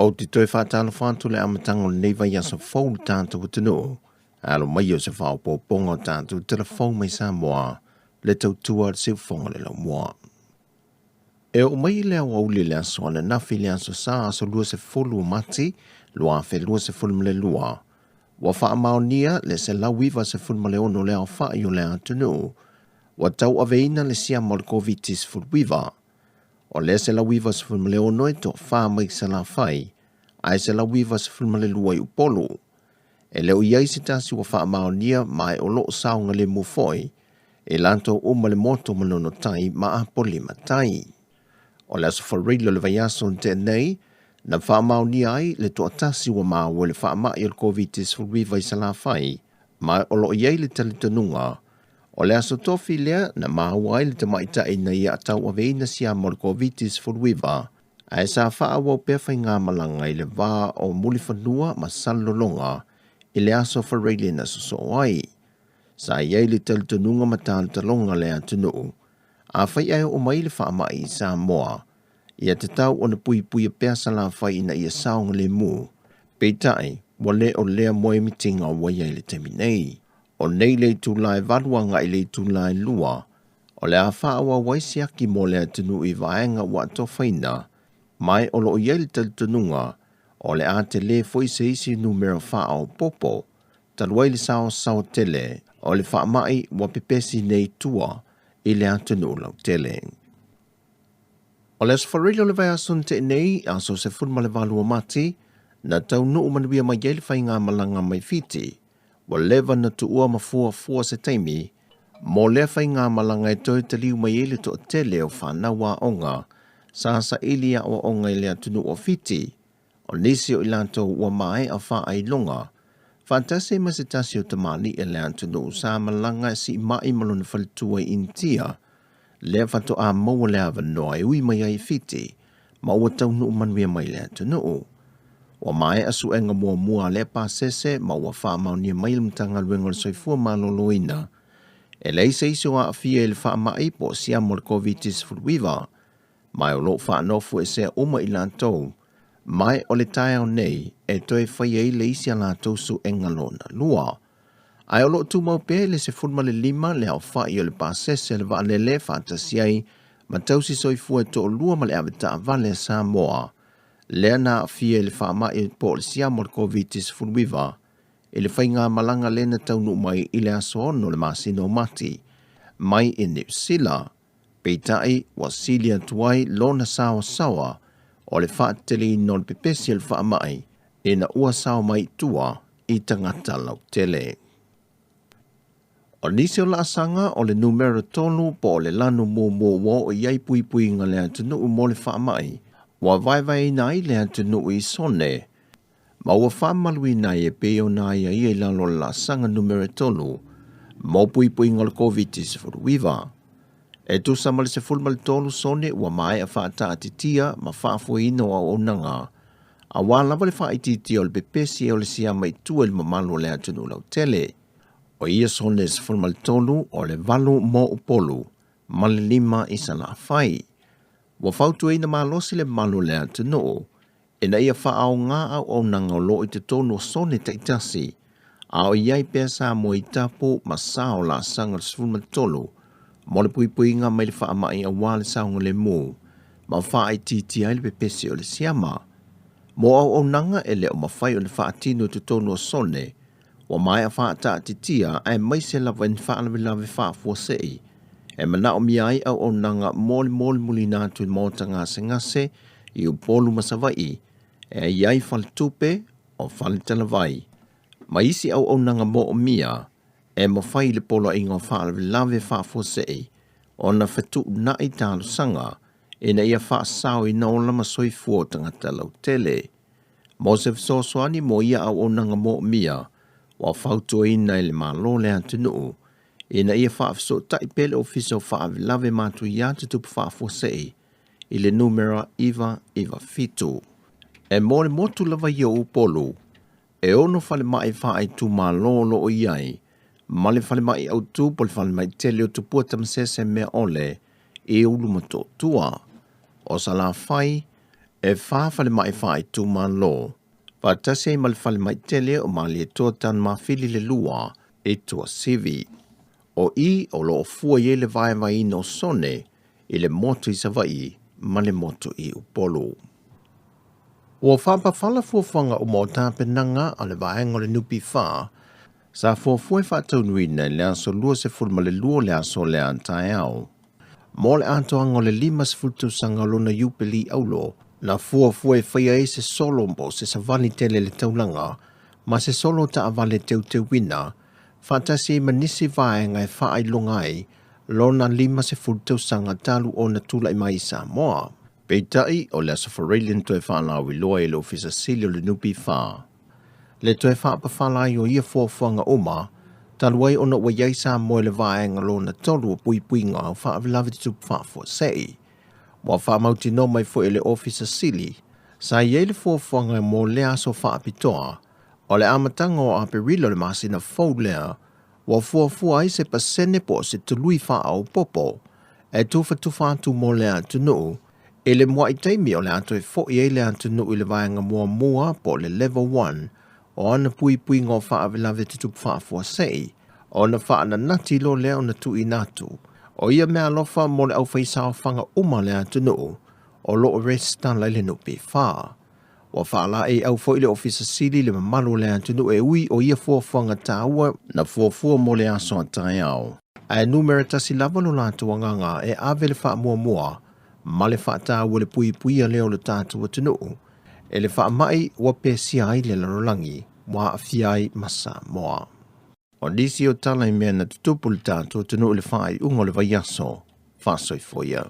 Ou te toe faatalofa atu le amataga o lenei vaiaso fou le tatou atunuu. Alo mai o se faaopoopoga o tatou telefou mai Samoa, le tautua le siufoga le laumua. E oo mai le aoauli le aso ananafi le aso Sa aso 20 o Mati 2022, ua faamaonia le 196 le aofai o le atunuu ua tauaveina le siama o le Koviti-19. O le 196 e toafa mai Salafai, ae 192 i Upolu. E le o i ai se tasi ua faamaonia ma e o lo o saogalemu foi i latou uma le motu o Manono Tai ma Apolima Tai. O le aso Faraile o le vaiaso na tea nei, na faamaonia ai le toatasi ua maua i le faamai o le Koviti-19 i Salafai, ma o lo o i ai le talitonuga o le aso tofi lea na maua ai le tamaitai na ia tauaveina siama o le Koviti-19, ae sa faaauau pea faigamalaga i le va o Mulifanua ma Salelologa i le aso Faraile na sosoo ai. Sa i ai le talitonuga ma talotaloga le atunuu, afai ae oo mai le faamai i Samoa, ia tatau ona puipuia pea Salafai ina ia saogalemu. Peitai, ua le o lea moemitiga ua i ai i le taimi nei. O nei le itula e 8 agai i le itula e 2, o le a faaauau ai siaki mo le atunuu i vaega ua atofaina, ma o lo o i ai le talitonuga o le a tele foi se isi numera faaopoopo, talu ai le saoasaoa tele o le faamai ua pepesi nei tua i le atunuu lautele. O le aso Faraile o le vaiaso na tea nei, aso 18 o Mati, na taunuu manuia mai ai le faigamalaga mai Fiti, ua leva na tuua ma fuafua se taimi mo lea faigamalaga e toe taliu mai ai le toatele o fanau aoga sa saili aoaoga i le atunuu o Fiti. O nisi o i latou ua maea faailoga, faatasi ai ma se tasi o tamalii a le atunuu sa malaga e siimai ma lona faletua i Initia, lea faatoa maua le avanoa e ui mai ai i Fiti ma ua taunuu manuia mai le atunuu. Ua maea suega muamua a lea pasese ma ua faamaonia mai le Matagaluega o le Soifua Maloloina e leai se isi o aafia i le faamai po o siama o le Koviti-19, ma o lo o faanofoesea uma i latou, ma o le taeao nei e toe fai ai le isi a latou suega lona lua. Ae o lo o tumau pea i le 15 le aofai o le pasese a le vaalele faatasi ai ma tausi soifua e toalua ma le avetaavale a Samoa, lea na aafia i le faamai po o le siama o le Koviti-19 i le faigamalaga lea na taunuu mai i le aso 6 o le masina o Mati mai i Niu Sila. Peitai, ua sili atu ai lona saoasaoa o le faateteleina o le pepesi o le faamai ina ua sao mai i tua i tagata lautele. O nisi o laasaga o le numera 3 po o le lanu muamua ua oo i ai puipuiga le atunuu mo le faamai, ua vaevaeina ai le atunuu i sone, ma ua faamamaluina ai e pei ona aiaia i lalo o le laasaga numera 3 mo puipuiga o le Koviti-19. E tusa ma le 13 sone ua maea faataatitia ma faafoeina o auaunaga, aua lava le faaitiitia o le pepesi o le siama i tua i le mamalu o le atunuu lautele. O ia sone 13 o le 8 mo Upolu ma le 5 i Salafai. Ua fautuaina malosi le mamalu o le atunuu ina ia faaaoga auaunaga o lo o i totonu o sone taitasi, a o i ai pea Samoa i tapu ma sa o laasaga o le 13 mo le puipuiga mai le faamai aua le saogalemu ma faaitiitia ai le pepesi o le siama. Mo auaunaga e le o mafai ona faatino i totonu o sone, ua maea faataatitia aemaise lava i ni faalavelave faafuasei e manaomia ai auaunaga mo le molimolina atu i maota gasegase i Upolu ma Savaii e i ai faletupe o faletalavai ma isi auaunaga moomia e mafai i le poloaiga o faalavelave faafuasei ona fetuunai talosaga ina ia faasaoina ola ma soifua o tagata lautele. Mo se fesoasoani mo ia auaunaga moomia, ua fautuaina e le Malo le atunuu ina ia faafesootai pea le Ofisa o Faalavelave Matuia Tutupu Faafuasei i le numera 997. E mo le motu lava ia o Upolu, e 6 falemai faaitumalo o lo o i ai, ma le falemai autu po o le falemai tele o Tupua Tamasese Meaole i Ulumotootua. O Salafai, E fa falemai faaitumalo, faatasi ai ma le falemai tele o Malietoa Tanumafili le lua i Tuasivi. O i o lo o fua i ai le vaevaeina o sone i le motu i Savaii ma le motu i Upolu. Ua faapafala fuafuaga uma o tapenaga a le vaega o le NPF sa fuafua e faataunuuina i le aso 22 o le aso lea a taeao. Mo le atoaga o le 50 tausaga o lona Iupeli Auro, na fuafua e faia ai se solo po o se savali tele i le taulaga ma se solo taavale teuteuina faatasi ai ma nisi vaega e faailoga ai lona 50 tausaga talu ona tulai mai i Samoa. Peitai, o le Aso Faraile na toe faalauiloa ai e le Ofisa Sili o le NPF le toe faapafala ai o ia fuafuaga uma, talu ai ona ua i ai Samoa i le vaega lona tolu o puipuiga o faalavelave tutupu faafuasei. Ua faamautinoa mai foi e le Ofisa Sili, sa i ai le fuafuaga mo lea aso faapitoa, o le amataga o Aperila o le masina fou lea, ua fuafua ai se pasene po o se tului faaopoopo e tufatufa atu mo le atunuu i le muai taimi o le a toe foi ai le atunuu i le vaega muamua po o le Level 1 o ana puipuiga o faalavelave tutupu faafuasei, ona faananati loa lea ona tuuina atu o ia meaalofa mo le aufaisaofaga uma a le atunuu o lo o resitala i le NPF. Ua faalaeiau foi le Ofisa Sili i le mamalu o le atunuu e ui o ia fuafuaga taua na fuafua mo le aso a taeao, ae numera tasi lava lo latou agaga e ave le faamuamua ma le faataua i le puipuia lea o le tatou atunuu e le faamai ua pesia ai le lalolagi ua aafia ai ma Samoa. O nisi o tala i mea na tutupu i le tatou atunuu i le faaiuga o le vaiaso, faasoifua ia.